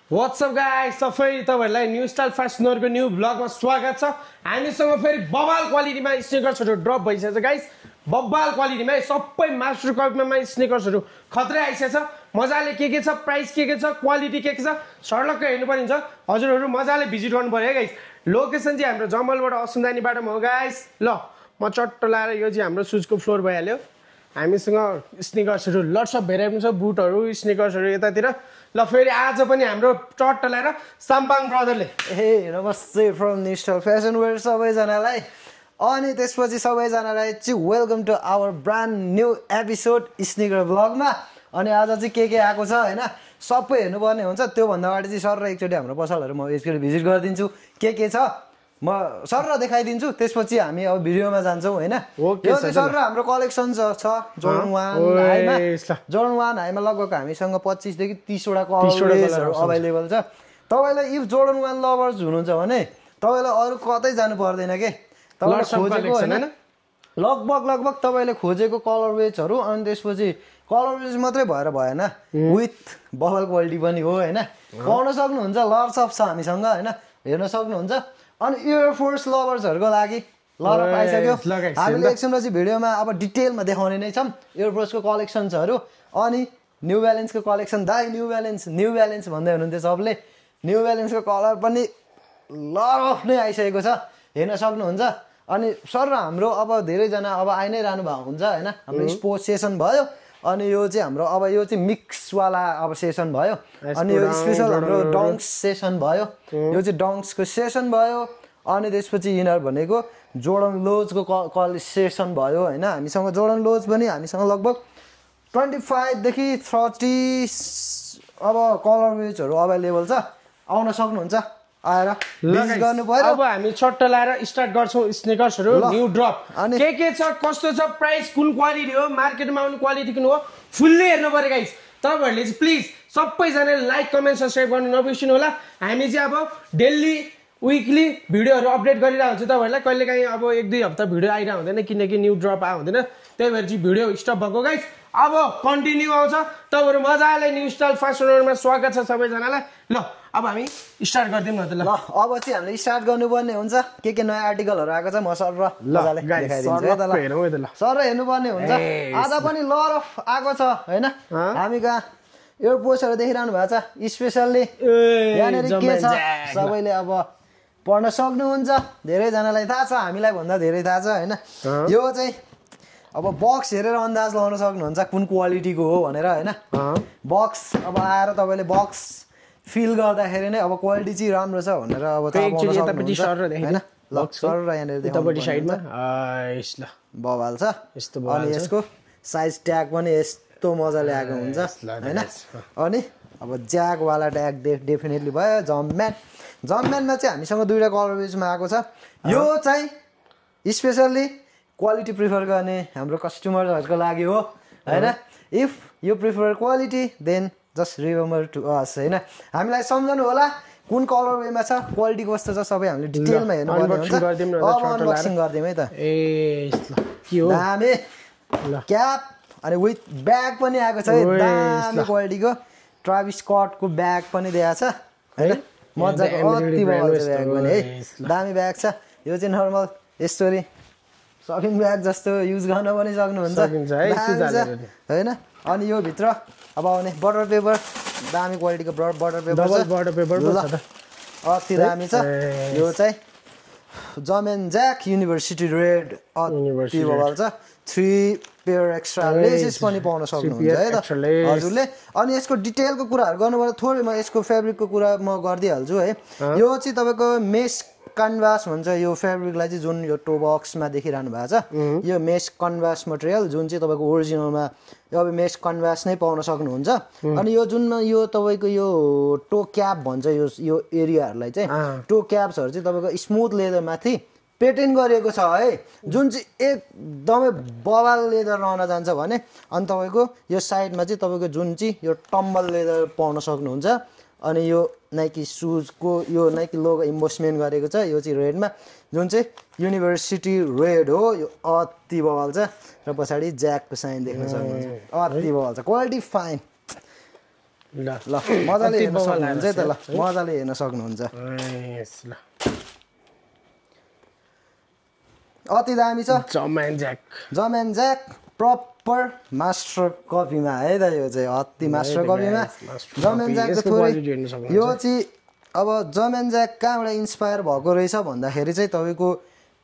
What's up guys? सबै तपाईहरुलाई new style फ्यासनरको new ब्लगमा स्वागत छ। हामीसँग फेरि बबाल क्वालिटीमा स्निकर्सहरु ड्रप भइसकेछ गाइस। बबाल क्वालिटीमा सबै मास्टर कपमा स्निकर्सहरु खत्रै आइसकेछ। मजाले के छ, प्राइस के छ, क्वालिटी के छ, सर्लक्क हेर्नु पर्ने हुन्छ। हजुरहरु मजाले भिजिट गर्नु पर्यो है गाइस। लोकेसन चाहिँ हाम्रो जमलबाट असुन्दानी बाटोमा हो गाइस। ल म चट्ट लाएर यो चाहिँ हाम्रो सुजको फ्लोर भइहाल्यो। हामीसँग स्निकर्सहरु लट्स अफ भेराइटी छ, बुटहरु, स्निकर्सहरु यतातिर। ल फेरि आज पनि हाम्रो चट्ट ल्याएर साम्पाङ ब्रदरले नमस्ते from New Style Fashion Wear सबैजनालाई। अनि त्यसपछि सबैजनालाई चाहिँ welcome to our brand new episode sneaker ब्लगमा। अनि आज चाहिँ के आएको छ हैन, सबै हेर्नुपर्ने हुन्छ। त्योभन्दा अगाडि चाहिँ सर र एकचोटि हाम्रो पसलहरू म एकचोटि भिजिट गरिदिन्छु, के छ म सर र देखाइदिन्छु। त्यसपछि हामी अब भिडियोमा जान्छौँ हैन। यो चाहिँ सर र हाम्रो कलेक्सन छ जोर्डन 1 हाईमा। जोर्डन 1 हाईमा लगभग हामीसँग 25 देखि 30 वटा कलरहरू अवेलेबल छ। तपाईलाई इफ जोर्डन 1 लभर्स हुनुहुन्छ भने तपाईलाई अरु कतै जानु पर्दैन के। तपाईले खोजेको हैन लगभग तपाईले खोजेको कलर वेजहरू अनि त्यसपछि कलर वेज मात्रै भएर भएन, विथ बबल क्वालिटी पनि हो हैन। पाउन सक्नुहुन्छ, लट्स अफ छ हामीसँग हैन, हेर्न सक्नुहुन्छ। अनि एयरफोर्स लभर्सहरुको लागि लरप आइसक्यो। हामीले एकछिनपछि भिडियोमा अब डिटेलमा देखाउने नै छौं एयरफोर्सको कलेक्सन्सहरु। अनि न्यू ब्यालेन्सको कलेक्सन, दाइ न्यू ब्यालेन्स भन्दै हुनुहुन्थ्यो सबले। न्यू ब्यालेन्सको कलर पनि लरप नै आइसकेको छ, हेर्न सक्नुहुन्छ। अनि सर र हाम्रो अब धेरै जना अब आइ नै रहनु भएको हुन्छ हैन। हाम्रो स्पोर्ट्स सेसन भयो, अनि यो चाहिँ हाम्रो अब यो चाहिँ मिक्स वाला अब सेसन भयो। अनि यो स्पेशल हाम्रो डङ्क्स सेसन भयो, यो चाहिँ डङ्क्सको सेसन भयो। अनि त्यसपछि यिनीहरु भनेको जोर्डन लोजको सेसन भयो हैन। हामीसँग जोर्डन लोज पनि हामीसँग लगभग 25 देखि 30 अब कलर वेजहरु अवेलेबल छ। आउन सक्नुहुन्छ, आएर भिजिट गर्नु पर्यो। अब हामी चट्ट लाएर स्टार्ट गर्छौं स्निकर्सहरु न्यू ड्रप। के छ, कस्तो छ, प्राइस कुन क्वालिटी हो, मार्केटमा आउने क्वालिटी कुन हो, फुल्ली हेर्नु पर्यो गाइस। तपाईहरुले चाहिँ प्लिज सबैजनाले लाइक कमेन्ट सब्स्क्राइब गर्नु नबिर्सिनु होला। हामी चाहिँ अब डेली विकली भिडियोहरु अपडेट गरिरहेको हुन्छ तपाईहरुलाई। कहिलेकाहीँ अब 1-2 हप्ता भिडियो आइरह हुँदैन किनकि न्यू ड्रप हुँदैन, त्यही भएर चाहिँ भिडियो स्टप भएको गाइस। अब कन्टिन्यू आउँछ। तपाईहरु मजाले न्यू स्टाइल फ्यासनरमा स्वागत छ सबैजनालाई। ल अब हामी स्टार्ट गर्दियौं न त। ल अब चाहिँ हामीले स्टार्ट गर्नुपर्ने हुन्छ। के नयाँ आर्टिकलहरु आएको छ म सर र मजाले देखाइदिन्छु है त। ल सर हेर्नुपर्ने हुन्छ। आज पनि लरफ आएको छ हैन। हामी कहाँ एयरपोर्ट्सहरु देखिरहनु भएको छ, स्पेशली यहाँनेर के छ सबैले अब पढ्न सक्नुहुन्छ। धेरै जनालाई थाहा छ, हामीलाई भन्दा धेरै थाहा छ हैन। यो चाहिँ अब बक्स हेरेर अन्दाज लगाउन सक्नुहुन्छ कुन क्वालिटीको हो भनेर हैन। बक्स अब आएर तपाईले बक्स फिल गर्दाखेरि नै अब क्वालिटी चाहिँ राम्रो छ भनेर अब थाहा पाउन सक्नुहुन्छ हैन। सर र यहाँनेर यतापट्टि साइडमा ल बवाल छ यस्तो। अनि यसको साइज ट्याग पनि यस्तो मजाले आएको हुन्छ हैन। अनि अब ज्याग वाला ट्याग डेफिनेटली भयो। जम्पम्यानमा चाहिँ हामीसँग दुईटा कलर वेजमा आएको छ। यो चाहिँ स्पेशली क्वालिटी प्रिफर गर्ने हाम्रो कस्टमरहरुको लागि हो हैन। If you prefer quality then just remember to us हैन। हामीलाई सम्झनु होला कुन कलर वेमा छ, क्वालिटी कस्तो छ, सबै हामीले डिटेलमा हेर्नु पर्ने हुन्छ। अब अनबक्सिङ गर्दियौँ है त। ए के हो दामी क्याप अनि विथ ब्याग पनि आएको छ है। दामी क्वालिटीको ट्राभिस स्कटको ब्याग पनि दिएको छ हैन। मजाको अति बवाल छ ब्याग पनि है। दामी ब्याग छ। यो चाहिँ नर्मल यसरी सपिङ ब्याग जस्तो युज गर्न पनि सक्नुहुन्छ हैन। अनि यो भित्र अब आउने बटर पेपर, दामी क्वालिटीको बटर पेपर अति दामी छ। यो चाहिँ जमेन ज्याक युनिभर्सिटी रेड अति बवाल छ। 3 पेयर एक्स्ट्रा लेसेस पनि पाउन सक्नुहुन्छ है त हजुरले। अनि यसको डिटेलको कुराहरु गर्नुपर्दा थोरै म यसको फेब्रिकको कुरा म गर्दिहाल्छु है। यो चाहिँ तपाईको मेश कन्भास भन्छ यो फेब्रिकलाई चाहिँ, जुन यो टो बक्समा देखिरहनु भएको छ। यो मेश कन्भास मटेरियल जुन चाहिँ तपाईको ओरिजिनलमा अब मेश कन्भास नै पाउन सक्नुहुन्छ। अनि यो जुन यो तपाईको यो टो क्याप भन्छ यो एरियाहरुलाई चाहिँ टो क्याप्सहरु चाहिँ तपाईको स्मुथ लेदरमाथि पेटेन्ट गरिएको छ है, जुन चाहिँ एकदमै बवाल लेदर रहन जान्छ भने। अनि तपाईको यो साइडमा चाहिँ तपाईको जुन चाहिँ यो टम्बल लेदर पाउन सक्नुहुन्छ। अनि यो नाइकी सुजको यो नाइकी लोगो इम्बोसमेन्ट गरेको छ। यो चाहिँ रेडमा, जुन चाहिँ युनिभर्सिटी रेड हो। यो अति बवाल छ र पछाडि ज्याकको साइन देख्न सक्नुहुन्छ। अति बवाल छ, क्वालिटी फाइन। ल मजाले हेर्न सक्नुहुन्छ है त ल मजाले हेर्न सक्नुहुन्छ ल अति दामी छ जम्यान ज्याक प्रपर मास्टर कपीमा है त यो चाहिँ अति मास्टर कपीमा जम्यान ज्याकको थोरै यो चाहिँ अब जम्यान ज्याक कहाँबाट इन्सपायर भएको रहेछ भन्दाखेरि चाहिँ तपाईँको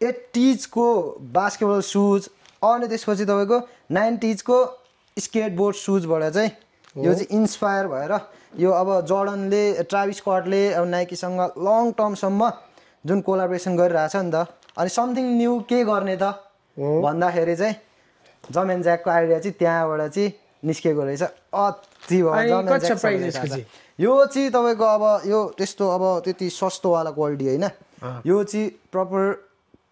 80s को बास्केटबल सुज अनि त्यसपछि तपाईँको 90s को स्केटबोर्ड सुजबाट चाहिँ यो चाहिँ इन्सपायर भएर यो अब जर्डनले ट्राभिस स्कटले अब नाइकीसँग लङ टर्मसम्म जुन कोलाबोरेसन गरिरहेछ नि त अनि समथिङ न्यू के गर्ने त भन्दाखेरि चाहिँ जम्यान ज्याकको आइडिया चाहिँ त्यहाँबाट चाहिँ निस्केको रहेछ अति यो चाहिँ तपाईँको अब यो त्यस्तो अब त्यति सस्तोवाला क्वालिटी होइन यो चाहिँ प्रपर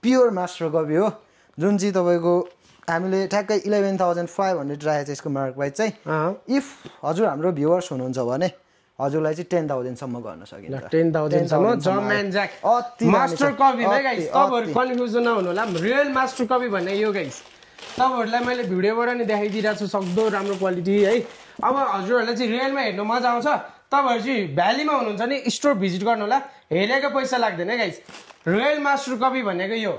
प्योर मास्टर कपी हो जुन चाहिँ तपाईँको हामीले ठ्याक्कै 11,500 राखेको छ यसको मार्क प्राइस चाहिँ इफ हजुर हाम्रो भ्युवर्स हुनुहुन्छ भने हजुरलाई चाहिँ 10,000 सम्म गर्न सकिन्छ 10,000 सम्म जम्यान ज्याक मास्टर कपी है गाइस तपाईहरु कन्फ्युजन नहुनु होला रियल मास्टर कपी भन्ने यो गाइस तपाईहरुलाई मैले भिडियोबाट नि देखाइदिइरा छु सक्दो राम्रो क्वालिटी है अब हजुरहरुलाई चाहिँ रियलमा हेर्न मजा आउँछ तपाईहरु चाहिँ भ्यालीमा हुनुहुन्छ नि स्टोर भिजिट गर्नु होला हेरेको पैसा लाग्दैन गाइस रियल मास्टर कपी भनेको यो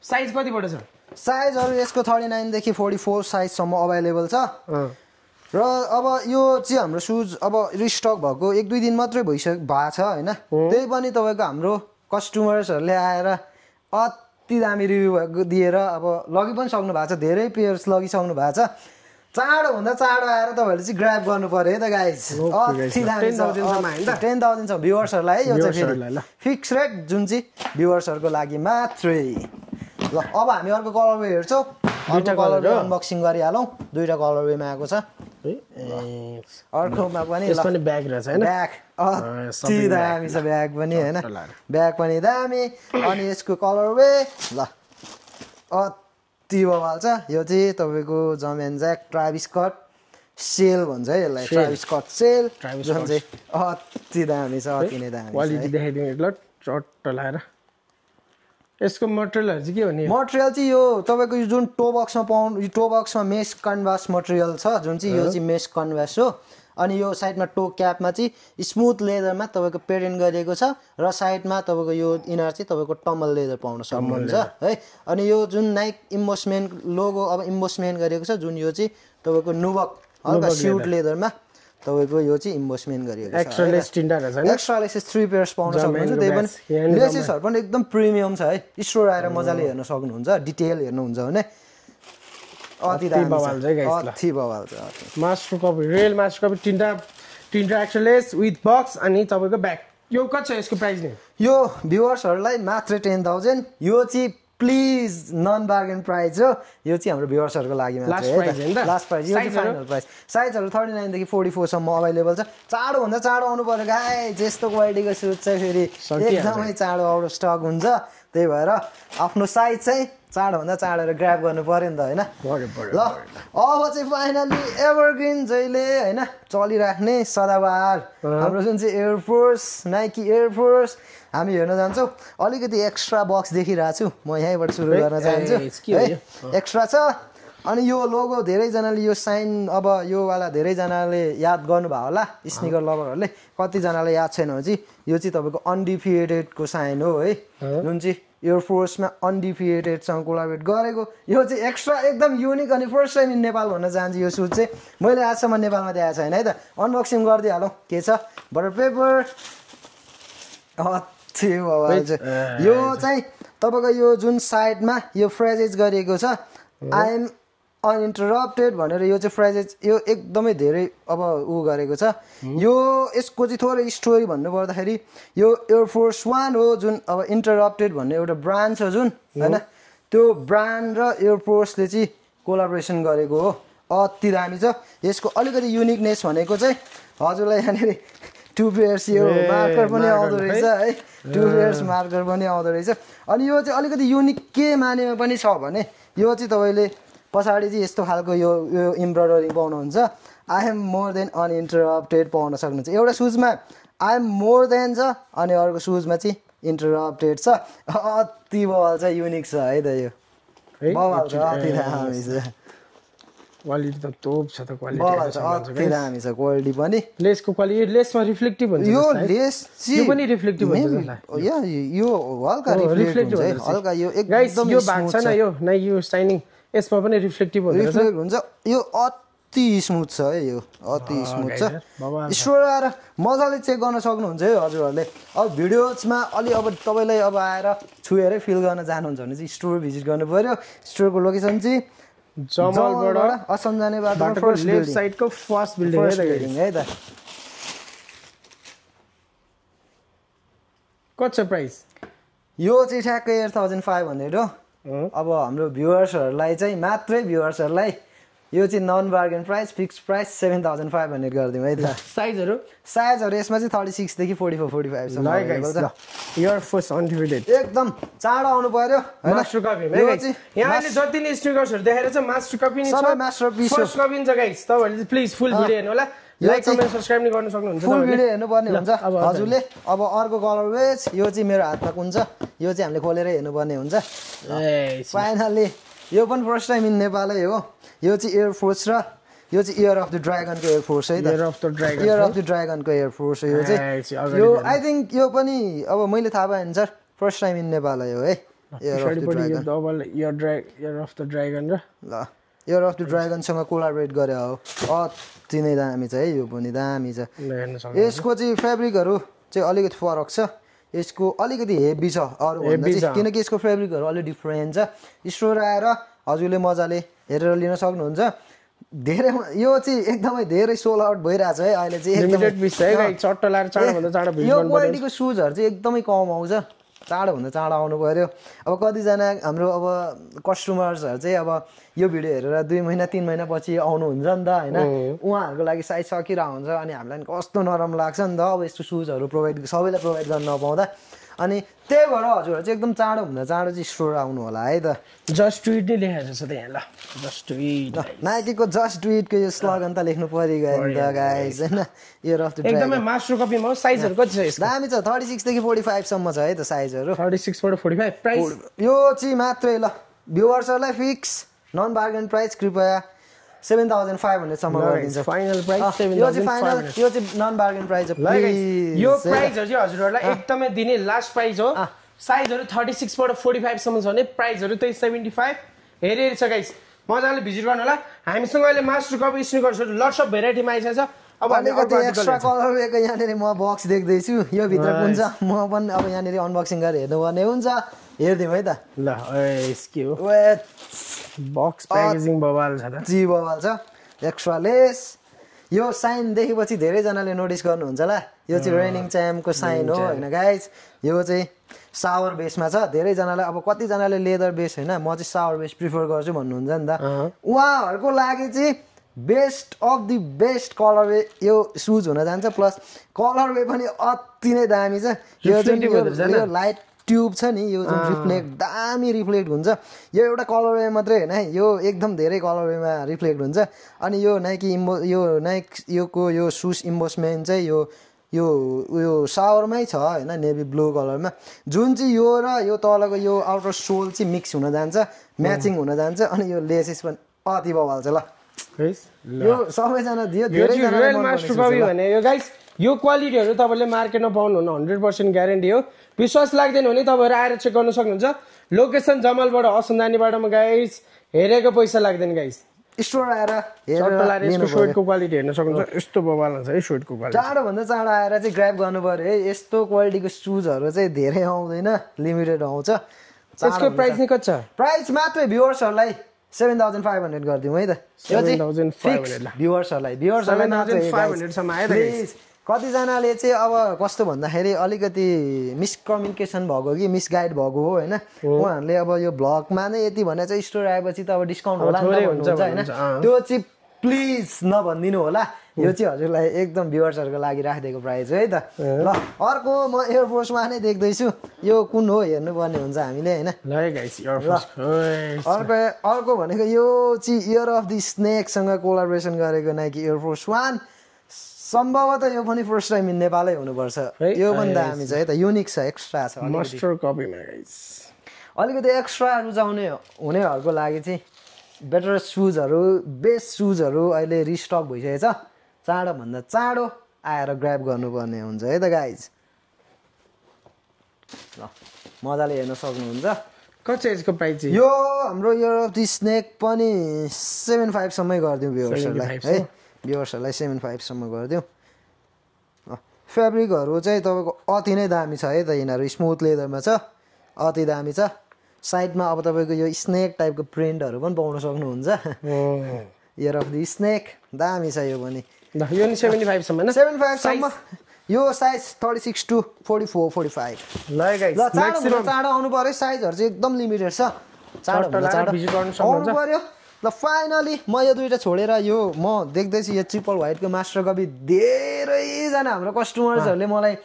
साइज कतिबाट छ साइजहरु यसको 39 देखि 44 साइज सम्म अवेलेबल छ र अब यो चाहिँ हाम्रो सुज अब रिस्टक भएको 1-2 दिन मात्रै भएको छ हैन त्यही पनि तपाईको हाम्रो कस्टमर्सहरुले आएर अति दामी रिभ्यु दिएर अब लगी पनि सक्नु भएको छ धेरै पेयर्स लगिसक्नु भएको छ चाँडो भन्दा चाँडो आएर तपाईहरुले चाहिँ ग्र्याब गर्नु पर्यो है त गाइस अति दामी 10,000 सम्म हैन त 10,000 सम्म भ्युअर्सहरुलाई है यो चाहिँ फिक्स रेट जुन चाहिँ भ्युअर्सहरुको लागि मात्रै ल अब हामी अर्को कलरवे हेर्छौं दुईटा कलरवे अनबक्सिङ गरिहालौं दुईटा कलरवेमा आएको छ अर्कोमा पनि यसमा ब्याग रहेछ हैन ब्याग अति दामी छ ब्याग पनि हैन ब्याग पनि दामी अनि यसको कलरवे ल अति बवाल छ यो चाहिँ तपाईको जम्यान ज्याक ट्राभिस स्कट सेल भन्छ है यसलाई ट्राभिस स्कट सेल जुन चाहिँ अति दामी छ अति नै दामी क्वालिटी देखाइदिनु ल चट्ट लाएर यसको मटेरियलहरु चाहिँ के हो नि मटेरियल चाहिँ यो तपाईको यो जुन टो बक्समा पाउनु टो बक्समा मेश कन्भास मटेरियल छ जुन चाहिँ यो चाहिँ मेश कन्भास हो अनि यो साइडमा टो क्यापमा चाहिँ स्मुथ लेदरमा तपाईको पेटेन्ट गरिएको छ र साइडमा तपाईको यो इनर चाहिँ तपाईको टम्बल लेदर पाउन सक्नुहुन्छ है अनि यो जुन नाइक इम्बोसमेन्ट लोगो अब इम्बोसमेन्ट गरिएको छ जुन यो चाहिँ तपाईको नुबक हल्का स्युट लेदरमा तपाईको यो चाहिँ इन्भेस्टमेन्ट गरिएको छ एक्स्ट्रा लेस टिन्डा रहेछ हैन एक्स्ट्रा लेस 3 पेयर्स पाउन सक्नुहुन्छ त्यही पनि लेसेसहरु पनि एकदम प्रिमियम छ है स्टोर आएर मजाले हेर्न सक्नुहुन्छ डिटेल हेर्नुहुन्छ भने अति बवाल छ गाइस अति बवाल छ master copy real master copy टिन्डा एक्स्ट्रा लेस विथ बक्स अनि तपाईको ब्याग यो कति छ यसको प्राइस नि यो भ्युअर्सहरुलाई मात्र 10,000 यो चाहिँ प्लिज नन बार्गेन प्राइस हो यो चाहिँ हाम्रो भ्युअर्सहरुको लागि मात्र है लास्ट प्राइस यो चाहिँ फाइनल प्राइस साइजहरु 39 देखि 44 सम्म अवेलेबल छ चाँडो भन्दा चाँडो आउनु पर्यो गाइस यस्तो क्वालिटीको सुज चाहिँ फेरि एकदमै चाँडो आउट अफ स्टक हुन्छ त्यही भएर आफ्नो साइज चाहिँ चाँडो भन्दा चाँडो ग्र्याब गर्नु पर्यो नि त हैन ल अब चाहिँ फाइनली एभरग्रीन जहिले हैन चलिराख्ने सदाबहार हाम्रो जुन चाहिँ एयरफोर्स नाइकी एयरफोर्स हामी हेर्न जान्छौं अलिकति एक्स्ट्रा बक्स देखिरहेको छु म यहीँबाट सुरु गर्न चाहन्छु है एक्स्ट्रा छ अनि यो लोगो धेरै जनाले यो साइन अब यो वाला धेरै जनाले याद गर्नुभयो होला स्निकर लभरहरुले कति जनाले याद छैन भने चाहिँ यो चाहिँ तपाईको अनडिफिएटेड को साइन हो है जुन चाहिँ एयरफोर्समा अनडिफिएटेड सँग कोलाबोरेट गरेको यो चाहिँ एक्स्ट्रा एकदम युनिक अनि फर्स्ट टाइम इन नेपाल भन्न चाहन्छु यो सुज चाहिँ मैले आजसम्म नेपालमा देखाएको छैन है त अनबक्सिङ गरिदिइहालौं के छ बटर पेपर यो चाहिँ तपाईको यो जुन साइडमा यो फ्रेजेज गरिएको छ आई एम अनइन्टरप्टेड भनेर यो चाहिँ फ्रेजेज यो एकदमै धेरै अब उ गरेको छ यो यसको चाहिँ थोरै स्टोरी भन्नु पर्दाखेरि यो एयरफोर्स 1 हो जुन अब इन्टरप्टेड भन्ने एउटा ब्रान्ड छ जुन हैन त्यो ब्रान्ड र एयरफोर्सले चाहिँ कोलाबोरेसन गरेको हो अति दामी छ यसको अलिकति युनिकनेस भनेको चाहिँ हजुरलाई यहाँनिर 2 पेयर्स यो मार्कर पनि आउँदो रहेछ है 2 पेयर्स मार्कर पनि आउँदो रहेछ अनि यो चाहिँ अलिकति युनिक के मानेमा पनि छ भने यो चाहिँ तपाईले पछाडी चाहिँ यस्तो खालको यो एम्ब्रोइडरी पाउनुहुन्छ आई एम मोर देन अनइन्टरप्टेड पाउन सक्नुहुन्छ एउटा सुजमा आई एम मोर देन छ अनि अर्को सुजमा चाहिँ इन्टरप्टेड छ अति बवाल छ युनिक छ है त यो बवाल छ अति दामी छ क्वालिटी त तोप छ त क्वालिटी बबाल छ अति दामी छ क्वालिटी पनि लेसको क्वालिटी लेसमा रिफ्लेक्टिभ हुन्छ यो लेस यो पनि रिफ्लेक्टिभ हुन्छ यो हल्का रिफ्लेक्ट हुन्छ हल्का यो एकदम यो भाग छ न यो नाइकी यो शाइनिङ यसमा पनि रिफ्लेक्टिभ हुन्छ यो अति स्मुथ छ है यो अति स्मुथ छ स्टोर आएर मजाले चेक गर्न सक्नुहुन्छ है हजुरहरूले अब भिडियोजमा अलि अब तपाईँलाई अब आएर छुएरै फिल गर्न जानुहुन्छ भने चाहिँ स्टोर भिजिट गर्नु पर्यो स्टोरको लोकेसन चाहिँ जमलबाट असम जाने बाटोमा फर्स्ट लेफ्ट साइडको फर्स्ट बिल्डिङ है त कति छ प्राइस यो चाहिँ ठ्याक्कै 8500 हो अब हाम्रो भ्युअर्सहरूलाई चाहिँ मात्रै भ्युअर्सहरूलाई यो चाहिँ non bargain price fix price 7500 गरिदिउँ है त साइजहरू यसमा चाहिँ 36 देखि 44 45 सम्म अवेलेबल छ एयरफोर्स अनलिमिटेड एकदम चाँडो आउनु पर्यो मास्टर कपी यहाँले जति नै स्टिकर्सहरू देखाएर छ मास्टर कपी नि छ सबै मास्टर पिस फर्स्ट कपी नि छ गाइस तपाईहरुले प्लिज फुल भिडियो हेर्नु होला लाइक कमेन्ट सब्स्क्राइब नि गर्न सक्नुहुन्छ फुल भिडियो हेर्नुपर्ने हुन्छ हजुरले अब अर्को कलर वेज यो चाहिँ मेरो हातमा कुन छ यो चाहिँ हामीले खोलेर हेर्नुपर्ने हुन्छ फाइनली यो पनि फर्स्ट टाइम इन नेपालै हो यो चाहिँ एयरफोर्स र यो चाहिँ इयर अफ द ड्रागनको एयरफोर्स है त इयर अफ द ड्रागनको एयरफोर्स हो यो चाहिँ यो आई थिङ्क यो पनि अब मैले थाहा पाएँ अनुसार फर्स्ट टाइम इन नेपालै हो है इयर अफ द ड्रागन र ल इयर अफ द ड्रागनसँग कोलाबरेट गरे हो अति नै दामी छ है यो पनि दामी छ यसको चाहिँ फेब्रिकहरू चाहिँ अलिकति फरक छ यसको अलिकति हेभी छ अरूभन्दा चाहिँ किनकि यसको फेब्रिकहरू अलिक डिफ्रेन्ट छ स्टोर आएर हजुरले मजाले हेरेर लिन सक्नुहुन्छ धेरै यो चाहिँ एकदमै धेरै सोल आउट भइरहेछ है अहिले चाहिँ यो क्वालिटीको सुजहरू चाहिँ एकदमै कम आउँछ चाँडोभन्दा चाँडो आउनु पर्यो अब कतिजना हाम्रो अब कस्टमर्सहरू चाहिँ अब यो भिडियो हेरेर 2 महिना 3 महिना पछि आउनुहुन्छ नि त होइन उहाँहरूको लागि साइज सकिरहेको हुन्छ अनि हामीलाई कस्तो नरम लाग्छ नि त अब यस्तो सुजहरू सबैलाई प्रोभाइड गर्न नपाउँदा अनि त्यही भएर हजुरहरू चाहिँ एकदम चाँडोभन्दा चाँडो चाहिँ स्टोर आउनु होला है त जस्ट डु इट नै लेखेको छ त यहाँ ल जस्ट डु इट नाइकीको जस्ट डु इटको यो स्लोगन त लेख्नु परिगयो नि त गाइस हैन इयर अफ द ड्रागन एकदमै मास्टर कपीमा हो साइजहरू कति छ यसको दामी छ 36 देखि 45 सम्म छ है त साइजहरू 36 बाट 45 प्राइस यो चाहिँ मात्रै ल भ्युअर्सहरूलाई फिक्स नन बार्गेन प्राइस कृपया 7500 सम्म गरिदिन्छ फाइनल प्राइस 7500 यो चाहिँ फाइनल यो चाहिँ नन बार्गेन प्राइस हो यो प्राइसहरु चाहिँ हजुरहरुलाई एकदमै दिने लास्ट प्राइस हो साइजहरु 36 बाट 45 सम्म छ भने प्राइसहरु त्यही 75 हेरि छ गाइस मजाले भिजिट गर्नु होला हामीसँग अहिले मास्टर कपी स्निकर्सहरु लट्स अफ भेराइटीमा आइसकेछ छ अब अलिकति एक्स्ट्रा कलरको यहाँनिर म बक्स देख्दैछु यो भित्र कुन छ म पनि अब यहाँनिर अनबक्सिङ गरेर हेर्नुपर्ने हुन्छ हेर्दिउँ है त ल के हो बक्स प्याकेजिङ बवाल छ त जी बवाल छ एक्स्ट्रा लेस यो साइन देखेपछि धेरैजनाले नोटिस गर्नुहुन्छ होला यो चाहिँ रेनिङ च्याम्पको साइन हो होइन गाइज यो चाहिँ सावर बेसमा छ धेरैजनालाई अब कतिजनाले लेदर बेस होइन म चाहिँ सावर बेस प्रिफर गर्छु भन्नुहुन्छ नि त उहाँहरूको लागि चाहिँ best of the best colourway यो सुज हुन जान्छ प्लस कलरवे पनि अति नै दामी छ यो जुन यो लाइट ट्युब छ नि यो जुन रिफ्लेक्ट दामी रिफ्लेक्ट हुन्छ यो एउटा कलरवे मात्रै होइन है यो एकदम धेरै कलरवेमा रिफ्लेक्ट हुन्छ अनि यो नाइकी योको यो सुज इम्बोसमेन्ट चाहिँ यो सावरमै छ होइन नेभी ब्लू कलरमा जुन चाहिँ यो र यो तलको यो आउटर सोल चाहिँ मिक्स हुन जान्छ म्याचिङ हुन जान्छ अनि यो लेसेस पनि अति बवाल छ ल यो सबैजना दियो धेरै मास्टर कपी भने यो गाइस यो क्वालिटीहरु तपाईले मार्केटमा पाउनुहुन्न 100% ग्यारेन्टी हो विश्वास लाग्दैन भने तपाईहरु आएर चेक गर्न सक्नुहुन्छ लोकेसन जमलबाट असन्दानी बाटोमा गाइस हेरेको पैसा लाग्दैन गाइस स्टोर आएर हेरेर यसको शर्टको क्वालिटी हेर्न सक्नुहुन्छ यस्तो बवाल हुन्छ है शर्टको क्वालिटी चाँडो भन्दा चाँडो आएर चाहिँ ग्र्याब गर्नु पर्यो है यस्तो क्वालिटीको सुजहरु चाहिँ धेरै आउँदैन लिमिटेड आउँछ यसको प्राइस नि कति छ प्राइस मात्रै भ्युअर्सहरुलाई 7500 गर्दिउँ है त यो चाहिँ 7500 भ्युअर्सहरुलाई 7500 सम्म आयो त कतिजनाले चाहिँ अब कस्तो भन्दाखेरि अलिकति मिसकम्युनिकेसन भएको कि मिसगाइड भएको हो होइन उहाँहरूले अब यो भ्लगमा नै यति भने चाहिँ स्टोर आएपछि त अब डिस्काउन्ट होला नि त भन्नुहुन्छ होइन त्यो चाहिँ प्लिज नभनिदिनु होला यो चाहिँ हजुरलाई एकदम भ्युअर्सहरूको लागि राखिदिएको प्राइस हो है त ल अर्को म एयरफोर्समा नै देख्दैछु यो कुन हो हेर्नुपर्ने हुन्छ हामीले होइन अर्को भनेको यो चाहिँ इयर अफ द स्नेकसँग कोलाबोरेसन गरेको नाइकी एयरफोर्स 1 सम्भवतः यो पनि फर्स्ट टाइम इन नेपालै हुनुपर्छ यो पनि दामी छ है त युनिक छ एक्स्ट्रा छ मास्टर कपीमा गाइस अलिकति एक्स्ट्रा रुचाउने हुनेहरूको लागि चाहिँ बेटर सुजहरू बेस्ट सुजहरू अहिले रिस्टक भइसकेको छ चाँडोभन्दा चाँडो आएर ग्र्याब गर्नुपर्ने हुन्छ है त गाइज ल मजाले हेर्न सक्नुहुन्छ कति यसको प्राइस यो हाम्रो यो स्नेक पनि 7.5 सम्मै गरिदिउँ भ्युअर्सहरूलाई है भ्युअर्सहरूलाई 7.5 सम्म गरिदिउँ फेब्रिकहरू चाहिँ तपाईँको अति नै दामी छ है त यिनीहरू स्मुथ लेदरमा छ अति दामी छ साइडमा अब तपाईँको यो स्नेक टाइपको प्रिन्टहरू पनि पाउन सक्नुहुन्छ इयर अफ द स्नेक दामी छ यो पनि यो नि 75 सम्म हैन 75 सम्म यो साइज 36 to 44 45 ल गाइस ल चाँडो आउनु पर्यो साइजहरू चाहिँ एकदम लिमिटेड छ चाँडो भिजिट गर्न आउनु सक्नुहुन्छ पर्यो ल फाइनली म यो दुईटा छोडेर यो म देख्दैछु यो ट्रिपल व्हाइटको मास्टर कपी धेरैजना हाम्रो कस्टमर्सहरूले मलाई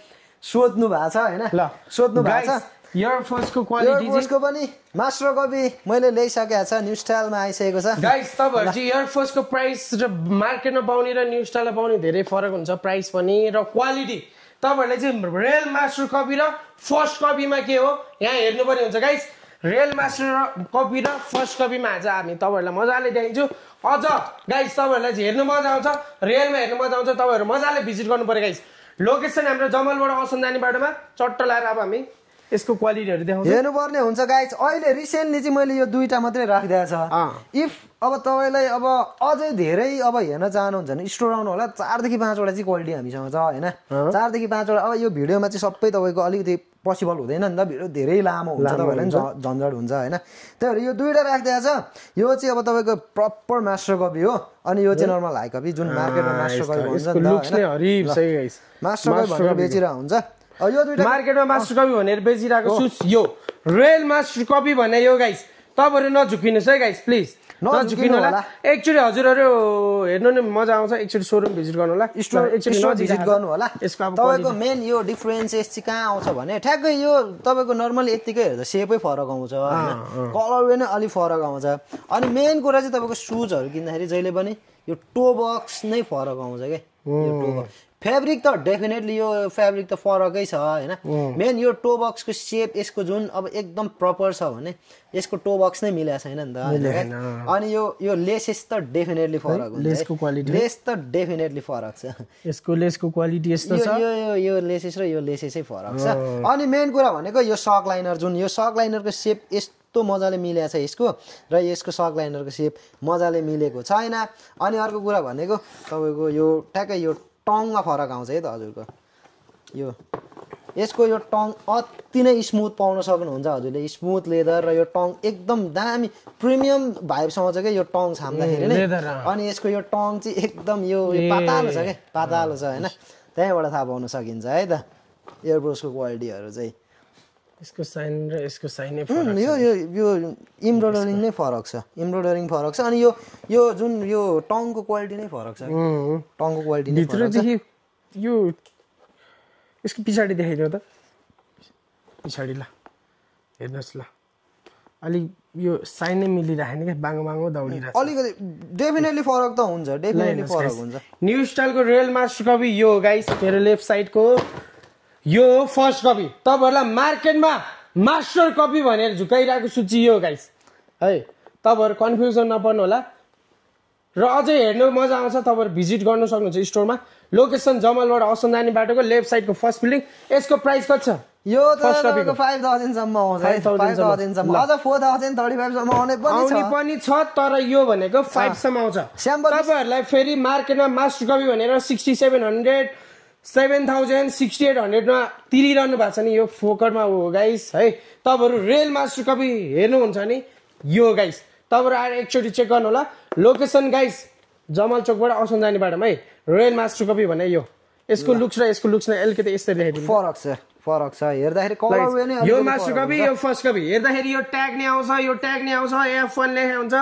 सोध्नु भएको छ हैन ल सोध्नु भएको छ एयर फोर्सको क्वालिटी यसको पनि मास्टर कपी मैले ल्याइसकेको छ न्यू स्टाइलमा आइसकेको छ गाइस तपाईहरु चाहिँ एयर फोर्सको प्राइस र मार्केटमा पाउने र न्यू स्टाइलमा पाउने धेरै फरक हुन्छ प्राइस पनि र क्वालिटी तपाईहरुले चाहिँ रियल मास्टर कपी र फर्स्ट कपीमा के हो यहाँ हेर्नुपर्ने हुन्छ गाइस रियल मास्टर कपी र फर्स्ट कपीमा आज हामी तपाईहरुलाई मजाले देखाइदिन्छु अझ गाइस तपाईहरुलाई चाहिँ हेर्नु मजा आउँछ रियलमा हेर्नु मजा आउँछ तपाईहरु मजाले भिजिट गर्नु पर्यो गाइस लोकेसन हाम्रो जमलबाट असन्दानी बाटोमा चट्ट लाएर अब हामी यसको क्वालिटीहरु देखाउँछु हेर्नुपर्ने हुन्छ गाइस अहिले रिसेन्टली चाहिँ मैले यो दुईटा मात्रै राखिदिएको छ इफ अब तपाईलाई अब अझै धेरै अब हेर्न चाहनुहुन्छ भने स्टोर आउनु होला 4 देखि 5 वटा चाहिँ क्वालिटी हामीसँग छ हैन 4 देखि 5 वटा अब यो भिडियोमा चाहिँ सबै तपाईको अलिकति पोसिबल हुँदैन नि त भिडियो धेरै लामो हुन्छ तपाईहरुलाई झन्झट हुन्छ हैन त्यही भएर यो दुईटा राखिदिएको छ यो चाहिँ अब तपाईको प्रपर मास्टर कपी हो अनि यो चाहिँ नर्मल हाई कपी जुन मार्केटमा मास्टर कपी भन्छ नि त हरिब सही गाइस मास्टर कपी भनेर बेचिरहेको हुन्छ यो दुईटा मार्केटमा मास्टर कपी भनेर बेचिरहेको सुस यो रियल मास्टर कपी भने यो गाइस तपाईहरु नझुकिनुस् है गाइस प्लिज नझुकिनु होला एक्चुअली हजुरहरु हेर्नु नि मजा आउँछ एक्चुअली शोरूम भिजिट गर्नु होला स्टोर भिजिट गर्नु होला यसको अब तपाईको मेन यो डिफरेन्सेस चाहिँ कहाँ आउँछ भने ठ्याक्कै यो तपाईको नर्मल यतिकै हेर्दा सेपै फरक आउँछ हैन कलर पनि अलि फरक आउँछ अनि मेन कुरा चाहिँ तपाईको सुजहरु किन्दाखेरि जहिले पनि यो टो बक्स नै फरक आउँछ के यो टो बक्स फेब्रिक त डेफिनेटली यो फेब्रिक त फरकै छ हैन मेन यो टो बक्सको सेप यसको जुन अब एकदम प्रपर छ भने यसको टो बक्स नै मिलेको छैन नि त अनि यो लेसेस त डेफिनेटली फरक हुन्छ लेसको क्वालिटी लेस त डेफिनेटली फरक छ यसको लेसको क्वालिटी यस्तो छ यो लेसेस र यो लेसेसै फरक छ अनि मेन कुरा भनेको यो सक लाइनर जुन यो सक लाइनरको सेप यस्तो मजाले मिलेको छ यसको र यसको सक लाइनरको सेप मजाले मिलेको छैन अनि अर्को कुरा भनेको तपाईको यो ट्याक्कै यो टङमा फरक आउँछ है त हजुरको यो यसको यो टङ अति नै स्मुथ पाउन सक्नुहुन्छ हजुरले स्मुथ लेदर र यो टङ एकदम दामी प्रिमियम भाइबसँग छ के यो टङ छाम्दाखेरि नै अनि यसको यो टङ चाहिँ एकदम यो पातालो छ के पातालो छ हैन त्यहीबाट थाहा पाउन सकिन्छ है त एयरब्रसको क्वालिटीहरु चाहिँ यसको साइन र यसको साइन नै फरक यो एम्ब्रोइडरिङ नै फरक छ एम्ब्रोइडरिङ फरक छ अनि यो जुन यो टङको क्वालिटी नै फरक छ टङको क्वालिटी नै फरक छ भित्रदेखि यो यसको पछाडी देखाइदियो त पछाडी ल हेर्नुहोस् ल अलि यो साइन नै मिलिरहेन के बाङ्गो बाङ्गो दौडिरहेछ अलिकति डेफिनेटली फरक त हुन्छ डेफिनेटली फरक हुन्छ न्यू स्टाइलको रियल मास्टर कपी यो गाइस मेरो लेफ्ट साइडको यो फर्स्ट कपी तपाईहरुलाई मार्केटमा मास्टर कपी भनेर झुकाइरहेको सूची यो गाइस है तपाईहरु कन्फ्युजन नपर्नु होला र अझै हेर्नु मजा आउँछ तपाईहरु भिजिट गर्न सक्नुहुन्छ स्टोरमा लोकेसन जमलबाट असन्दानी बाटोको लेफ्ट साइडको फर्स्ट बिल्डिङ यसको प्राइस कति छ यो त 5000 सम्म आउँछ 5000 सम्म अझ 4035 सम्म आउने पनि छ तर यो भनेको 5 सम्म आउँछ तपाईहरुलाई फेरि मार्केटमा मास्टर कपी भनेर 6700 7000 6800 मा तिरिरहनु भएको छ नि यो फोकटमा हो गाइस है तपाईहरु रियल मास्टर कपी हेर्नुहुन्छ नि यो गाइस तपाईहरु आएर एकचोटी चेक गर्नु होला लोकेसन गाइस जमल चोकबाट असन्दानी बाटोमा है रियल मास्टर कपी भने यो यसको लुक्स र यसको लुक्स नै अलिकति यस्तै देखाइदिनु फरक छ हेर्दाखेरि कलर वे नै यो मास्टर कपी यो फर्स्ट कपी हेर्दाखेरि यो ट्याग नै आउँछ यो ट्याग नै आउँछ F1 लेखेको हुन्छ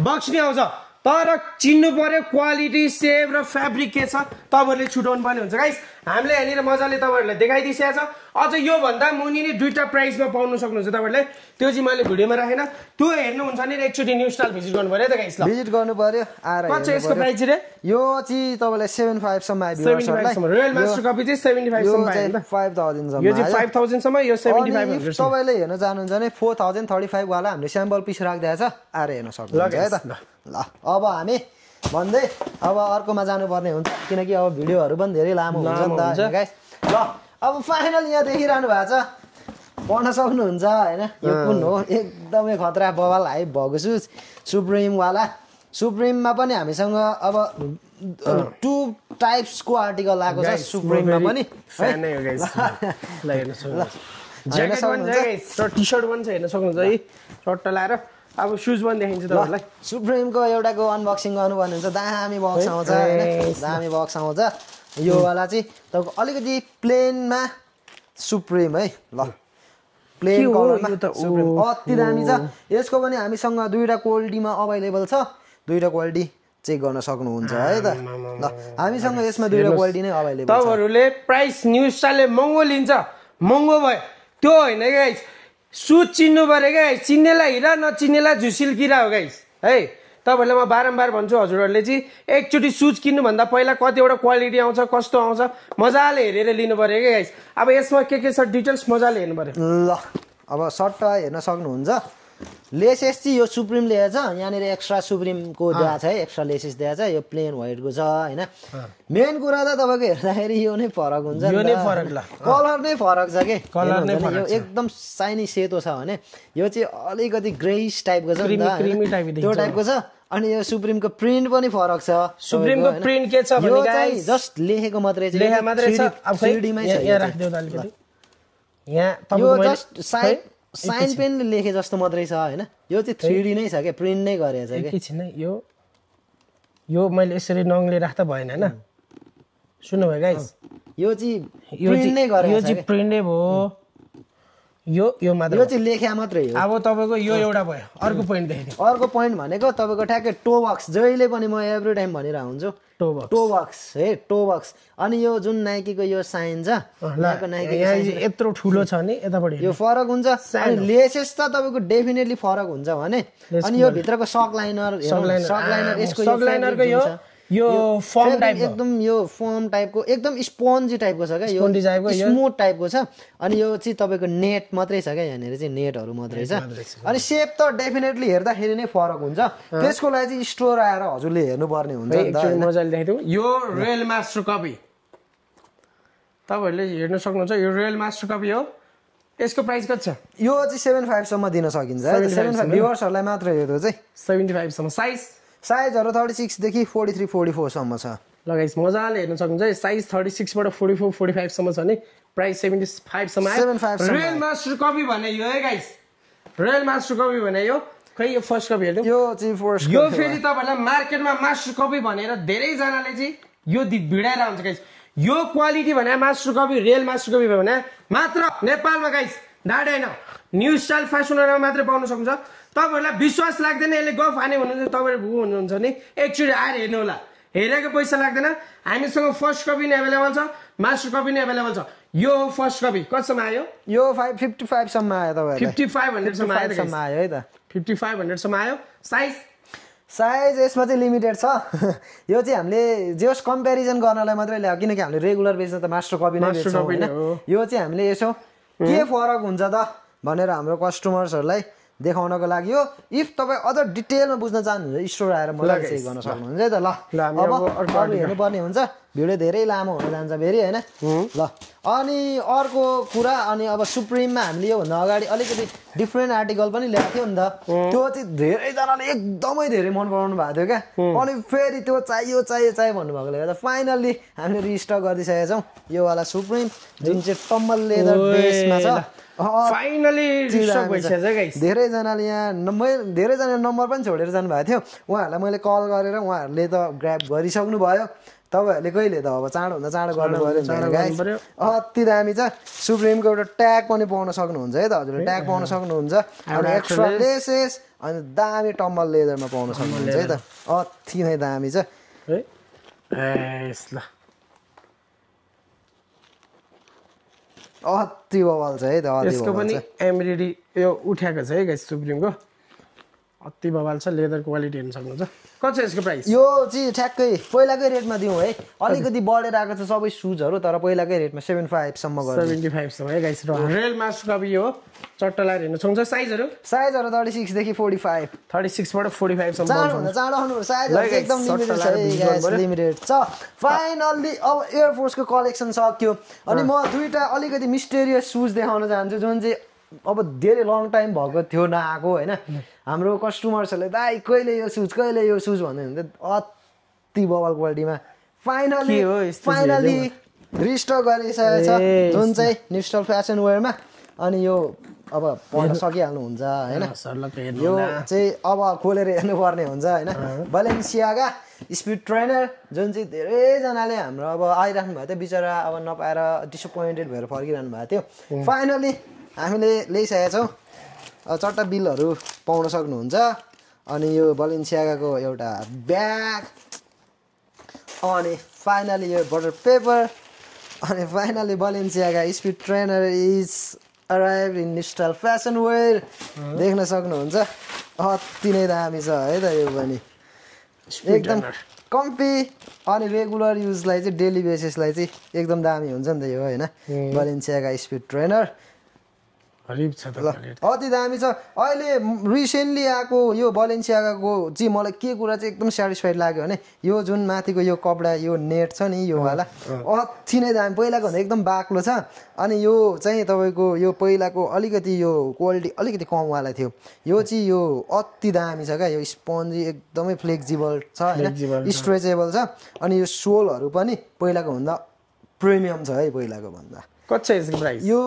बक्स नै आउँछ तर चिन्नु पर्यो क्वालिटी सेप र फ्याब्रिक के छ तपाईँहरूले छुटाउनु पर्ने हुन्छ गाइस हामीले यहाँनिर मजाले तपाईँहरूलाई देखाइदिइसकेको छ अझ योभन्दा मुनि नि दुईटा प्राइसमा पाउनु सक्नुहुन्छ तपाईँहरूले त्यो चाहिँ मैले भिडियोमा राखेन त्यो हेर्नुहुन्छ नि एकचोटि न्यू स्टाइल भिजिट गर्नु पर्यो त गाइस ल भिजिट गर्नु पर्यो आएर कति छ यसको प्राइस रे यो चाहिँ तपाईँलाई 75 सम्म आइदियो 75 सम्म रोयल मास्टर कपी चाहिँ 75 सम्म आयो नि त 5000 सम्म यो चाहिँ 5000 सम्म यो 7500 सम्म तपाईँले हेर्न चाहनुहुन्छ भने 4035 वाला हामीले स्याम्पल पिस राखिदिएको छ आएर हेर्न सक्नुहुन्छ है त ल अब हामी भन्दै अब अर्कोमा जानुपर्ने हुन्छ किनकि अब भिडियोहरू पनि धेरै लामो हुन्छ नि त गाइस ल अब फाइनल यहाँ देखिरहनु भएको छ पढ्न सक्नुहुन्छ हैन यो कुन हो एकदमै खतरा बवाल हाइप भएको सुज सुप्रिम वाला सुप्रिममा पनि हामीसँग अब टु टाइप्सको आर्टिकल आएको छ सुप्रिममा पनि फ्यान है गाइस ल हेर्न सक्नुहुन्छ ज्याकेट पनि छ गाइस र टी-शर्ट पनि छ हेर्न सक्नुहुन्छ है सट्टा लाएर अब सुज पनि देखाइन्छ तपाईहरुलाई सुप्रिमको एउटाको अनबक्सिङ गर्नुपर्ने हुन्छ दामी बक्स आउँछ हैन दामी बक्स आउँछ यो वाला चाहिँ तपाईको अलिकति प्लेनमा सुप्रिम है ल प्लेन कलरमा सुप्रिम अति दामी छ यसको पनि हामीसँग दुईटा क्वालिटीमा अवेलेबल छ दुईटा क्वालिटी चेक गर्न सक्नुहुन्छ है त ल हामीसँग यसमा दुईटा क्वालिटी नै अवेलेबल छ तपाईहरुले प्राइस न्यू स्टाइलले महँगो लिन्छ महँगो भयो त्यो हैन गाइस सुज चिन्नु पर्यो गाइस चिन्नेलाई हिरा नचिन्नेलाई झुसिल किरा हो गाइस है तपाईहरुलाई म बारम्बार भन्छु हजुरहरुले चाहिँ एकचोटी सुज किन्नु भन्दा पहिला कतिवटा क्वालिटी आउँछ कस्तो आउँछ मजाले हेरेर लिनु पर्यो के गाइस अब यसमा के छ डिटेल्स मजाले हेर्नु पर्यो ल अब सर्ट हेर्न सक्नुहुन्छ लेसेस चाहिँ यो सुप्रिम ल्याएको छ यहाँनिर एक्स्ट्रा सुप्रिमको दिएको छ है एक्स्ट्रा लेसेस दिएको छ यो प्लेन व्हाइटको छ हैन मेन कुरा त तपाईको हेर्दाखेरि यो नै फरक हुन्छ यो नै फरक ल कलर नै फरक छ के कलर नै फरक यो एकदम साइनी सेतो छ भने यो चाहिँ अलिकति ग्रेइश टाइपको छ नि त क्रीमी टाइप त्यो टाइपको छ अनि यो सुप्रिमको प्रिन्ट पनि फरक छ सुप्रिमको प्रिन्ट के छ भने गाइस जस्ट लेखेको मात्रै छ लेखा मात्रै छ अब 3D मै छ यहाँ राख्दियौ त अलिकति यहाँ यो तपाईको मैले जस्ट साइन पेनले लेखे जस्तो मात्रै छ हैन यो चाहिँ 3D नै छ के प्रिन्ट नै गरेछ के एकैछिन है यो मैले यसरी नङले राख्दा भएन हैन सुन्नु भयो गाइस यो चाहिँ प्रिन्ट नै गरेछ यो चाहिँ प्रिन्ट नै भयो यो मात्र यो चाहिँ लेख्या मात्रै हो अब तपाईको यो एउटा भयो अर्को पोइन्ट देखाइदिनु अर्को पोइन्ट भनेको तपाईको ठ्याक्कै टो बक्स जहिले पनि म एभ्री टाइम भनिरा हुन्छु टो बक्स है टो बक्स अनि यो जुन नाइकीको यो साइन छ यहाँको नाइकी यहाँ यत्रो ठुलो छ नि यतापटि यो फरक हुन्छ अनि लेसेस त तपाईको डेफिनेटली फरक हुन्छ भने अनि यो भित्रको सक लाइनर यसको सक लाइनरको यो फर्म टाइप एकदम यो फर्म टाइपको एकदम स्पोन्जी टाइपको छ क्या यो स्मुथ टाइपको छ अनि यो चाहिँ तपाईको नेट मात्रै छ क्या यहाँनिर चाहिँ नेटहरू मात्रै छ अनि सेप त डेफिनेटली हेर्दाखेरि नै फरक हुन्छ त्यसको लागि चाहिँ स्टोर आएर हजुरले हेर्नुपर्ने हुन्छ नि त मजाले देखाइदिउँ यो रोयल मास्टर कपी तपाईहरुले हेर्न सक्नुहुन्छ यो रोयल मास्टर कपी हो यसको प्राइस कति छ यो चाहिँ 75 सम्म दिन सकिन्छ है 75 भ्युअर्सहरुलाई मात्र हो त्यो चाहिँ 75 सम्म साइजहरु 36 देखि 43 44 सम्म छ ल गाइस मजाले हेर्न सक्नुहुन्छ साइज 36 बाट 44 45 सम्म छ नि प्राइस 75 सम्म आयो रोयल मास्टर कपी भने यो है गाइस रोयल मास्टर कपी भने यो खै यो फर्स्ट कपी हेर्नु यो चाहिँ फर्स्ट यो फेरि तपाईहरुलाई मार्केटमा मास्टर कपी भनेर धेरै जनाले चाहिँ यो भिडाएर हुन्छ गाइस यो क्वालिटी भने master copy real master copy भने मात्र नेपालमा गाइस डाँडेन न्यू स्टाइल फ्यासनरमा मात्र पाउन सक्नुहुन्छ तपाईहरुलाई विश्वास लाग्दैन यसले गफ हाने भन्नुहुन्छ तपाईहरु भु हुनुहुन्छ नि एकचोटी आएर हेर्नु होला हेरेको पैसा लाग्दैन हामीसँग फर्स्ट कपी नै अवेलेबल छ मास्टर कपी नै अवेलेबल छ यो फर्स्ट कपी कतिसम्म आयो यो 55 सम्म आयो तपाईहरुलाई 5500 सम्म आयो है त 5500 सम्म आयो साइज यसमा चाहिँ लिमिटेड छ यो चाहिँ हामीले जस कम्प्यारिजन गर्नलाई मात्रै ल्यायो किनकि हामीले रेगुलर बेच्न त मास्टर कपी नै बेच्छौं हैन यो चाहिँ हामीले यसो के फरक हुन्छ त भनेर हाम्रो कस्टमर्सहरुलाई देखाउनको लागि हो इफ तपाई अझ डिटेलमा बुझ्न चाहनुहुन्छ स्टोर आएर मलाई चेक गर्न सक्नुहुन्छ है त ल अब हेर्नुपर्ने हुन्छ भिडियो धेरै लामो हुन जान्छ फेरि हैन ल अनि अर्को कुरा अनि अब सुप्रिममा हामीले यो भन्दा अगाडि अलिकति डिफरेन्ट आर्टिकल पनि ल्याएको थियो नि त त्यो चाहिँ धेरै जनाले एकदमै धेरै मन पराउनु भएको थियो क्या अनि फेरि त्यो चाहियो भन्नुभएकोले गर्दा फाइनल्ली हामीले रिस्टक गरिसकेका छौं यो वाला सुप्रिम जुन चाहिँ टम्बल लेदर बेसमा छ फाइनली रिस्टक भइसक्यो गाइस धेरै जनाले यहाँ धेरै जनाले नम्बर पनि छोडेर जानु भएको थियो उहाँहरुलाई मैले कल गरेर उहाँहरुले त ग्र्याब गरिसक्नु भयो तपाईँहरूले कहिले त अब चाँडोभन्दा चाँडो गर्नु पर्यो चाँडो नि गाइस गर्नु पर्यो। अति दामी छ सुप्रिमको एउटा ट्याग पनि पाउन सक्नुहुन्छ है त हजुरले ट्याग पाउन सक्नुहुन्छ अनि एक्स्ट्रा लेसेस अनि दामी टम्बल लेदरमा पाउन सक्नुहुन्छ है त अति नै दामी छ है एस ल अति बवाल छ है त अति यसको पनि एमब्रोइडरी यो उठ्याएको छ है गाइस सुप्रिमको अति बवाल छ लेदर क्वालिटी हेर्न सक्नुहुन्छ कति छ यसको प्राइस यो चाहिँ ठ्याक्कै पहिलाकै रेटमा दिउँ है अलिकति बढेर आएको छ सबै सुजहरू तर पहिलाकै रेटमा 75 सम्म गर्छ 75 सम्म है गाइस र रियल मास्टर कपी हो चट्टा लाएर हेर्न सक्नुहुन्छ साइजहरू 36 देखि 45 36 बाट 45 सम्म चाँडोभन्दा चाँडो आउनु साइजहरू एकदम लिमिटेड छ है गाइस लिमिटेड छ फाइनल्ली अब एयरफोर्सको कलेक्सन सक्यो अनि म दुईटा अलिकति मिस्टेरियस सुज देखाउन चाहन्छु जुन चाहिँ अब धेरै लङ टाइम भएको थियो नआएको होइन हाम्रो कस्टमर्सहरूले दाइ कहिले यो सुज भन्दै हुन्थ्यो अति बवाल क्वालिटीमा फाइनली रिस्टक गरिसकेको छ जुन चाहिँ निस्टल फ्यासन वेयरमा अनि यो अब पढ्न सकिहाल्नुहुन्छ होइन यो चाहिँ अब खोलेर हेर्नुपर्ने हुन्छ होइन बालेन्सियागा स्पिड ट्रेनर जुन चाहिँ धेरैजनाले हाम्रो अब आइराख्नु भएको थियो बिचरा अब नपाएर डिसपोइन्टेड भएर फर्किरहनु भएको थियो फाइनली हामीले ल्याइसकेका छौँ चट्टा बिलहरू पाउन सक्नुहुन्छ अनि यो बालेन्सियागाको एउटा ब्याग अनि फाइनली यो बटर पेपर अनि finally Balenciaga speed trainer is arrive in निस्टल फ्यासन वेयर देख्न सक्नुहुन्छ अति नै दामी छ है त यो पनि एकदम कम्फी अनि रेगुलर युजलाई चाहिँ डेली बेसिसलाई चाहिँ एकदम दामी हुन्छ नि त यो होइन बालेन्सियागा स्पिड ट्रेनर अति दामी छ अहिले रिसेन्टली आएको यो बालेन्सियागाको चाहिँ मलाई के कुरा चाहिँ एकदम सेटिस्फाइड लाग्यो भने यो जुन माथिको यो कपडा यो नेट छ नि यो वाला अति नै दामी पहिलाको भन्दा एकदम बाक्लो छ अनि यो चाहिँ तपाईँको यो पहिलाको अलिकति यो क्वालिटी अलिकति कमवाला थियो यो चाहिँ यो अति दामी छ क्या यो स्पन्जी एकदमै फ्लेक्जिबल छ होइन स्ट्रेचेबल छ अनि यो सोलहरू पनि पहिलाको भन्दा प्रिमियम छ है पहिलाको भन्दा कति छ यसको प्राइस यो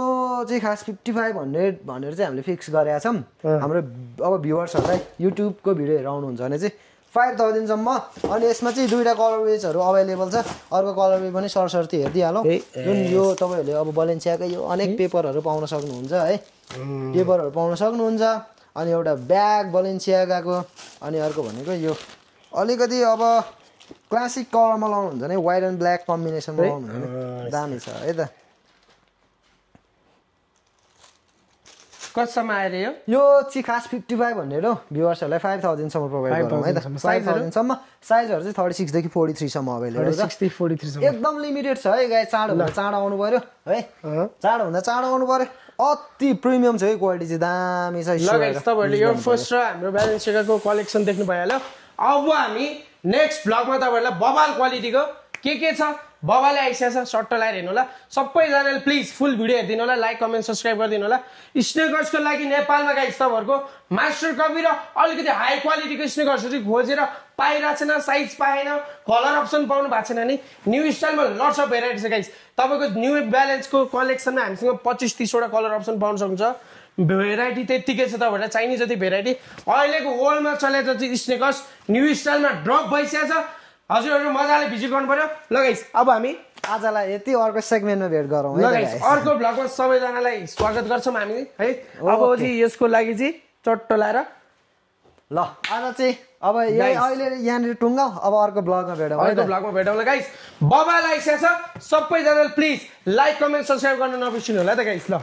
चाहिँ खास 5500 भनेर चाहिँ हामीले फिक्स गरेका छौँ हाम्रो अब भ्युवर्सहरूलाई युट्युबको भिडियो हेरेर आउनुहुन्छ भने चाहिँ 5000 सम्म अनि यसमा चाहिँ दुईटा कलर वेजहरू अभाइलेबल छ अर्को कलर वे पनि सरसर्ती हेरिदिइहालौँ जुन यो तपाईँहरूले अब बालेन्सियाकै यो अनेक पेपरहरू पाउन सक्नुहुन्छ है पेपरहरू पाउन सक्नुहुन्छ अनि एउटा ब्याग बालेन्सियागाको अनि अर्को भनेको यो अलिकति अब क्लासिक कलरमा लाउनुहुन्छ भने व्हाइट एन्ड ब्ल्याक कम्बिनेसनमा लाउनुहुन्छ भने दामी छ है त कतिसम्म आएर यो चाहिँ खास 55 भनेर भ्युवर्सहरूलाई 5000 सम्म प्रोभाइड गरौँ है त 5000 सम्म साइजहरू चाहिँ 36 देखि 43 सम्म अभाइलेबल छ 60 43 सम्म एकदम लिमिटेड छ है गाइस चाँडोभन्दा चाँडो आउनु पर्यो है चाँडोभन्दा चाँडो आउनु पर्यो अति प्रिमियम छ है क्वालिटी चाहिँ दामी छ ल गाइस तपाईहरुले यो फर्स्ट र हाम्रो बालेन्सियागाको कलेक्सन देख्नु भइहाल्यो अब हामी नेक्स्ट ब्लगमा तपाईहरुलाई बबाल क्वालिटीको के छ बबाले आइसकेछ सर्ट लाएर हेर्नु होला सबैजनाले प्लिज फुल भिडियो हेर्दिनु होला लाइक कमेन्ट सब्स्क्राइब गरिदिनु होला स्नेकर्सको लागि नेपालमा गाइस तपाईहरुको मास्टर कपी र अलिकति हाई क्वालिटीको स्नेकर्सहरु खोजेर पाइरहेको छैन साइज पाएन कलर अप्सन पाउनु भएको छैन नि न्यू स्टाइलमा लट्स अफ भेराइटी छ गाइस तपाईको न्यू ब्यालेन्सको कलेक्सनमा हामीसँग 25-30 वटा कलर अप्सन पाउन सक्नुहुन्छ भेराइटी त्यतिकै छ तपाईहरुलाई चाहिने जति भेराइटी अहिलेको वर्ल्डमा चलेको चाहिँ स्नेकर्स न्यू स्टाइलमा ड्रप भइसकेछ हजुरहरु मजाले भिजिट गर्नु पर्यो ल गाइस अब हामी आजलाई यति अर्को सेगमेन्टमा भेट गरौँ ल गाइस अर्को ब्लगमा सबैजनालाई स्वागत गर्छौँ हामी है अब चाहिँ यसको लागि चाहिँ चट्टो लाएर ल आज चाहिँ अब अहिले यहाँनिर टुङ्गाउँ अब अर्को ब्लगमा भेटौँ अर्को ब्लगमा भेटौँ ल गाइस बबाल आइसकेछ सबैजनाले प्लिज लाइक कमेन्ट सब्स्क्राइब गर्न नबिर्सिनु होला त गाइस ल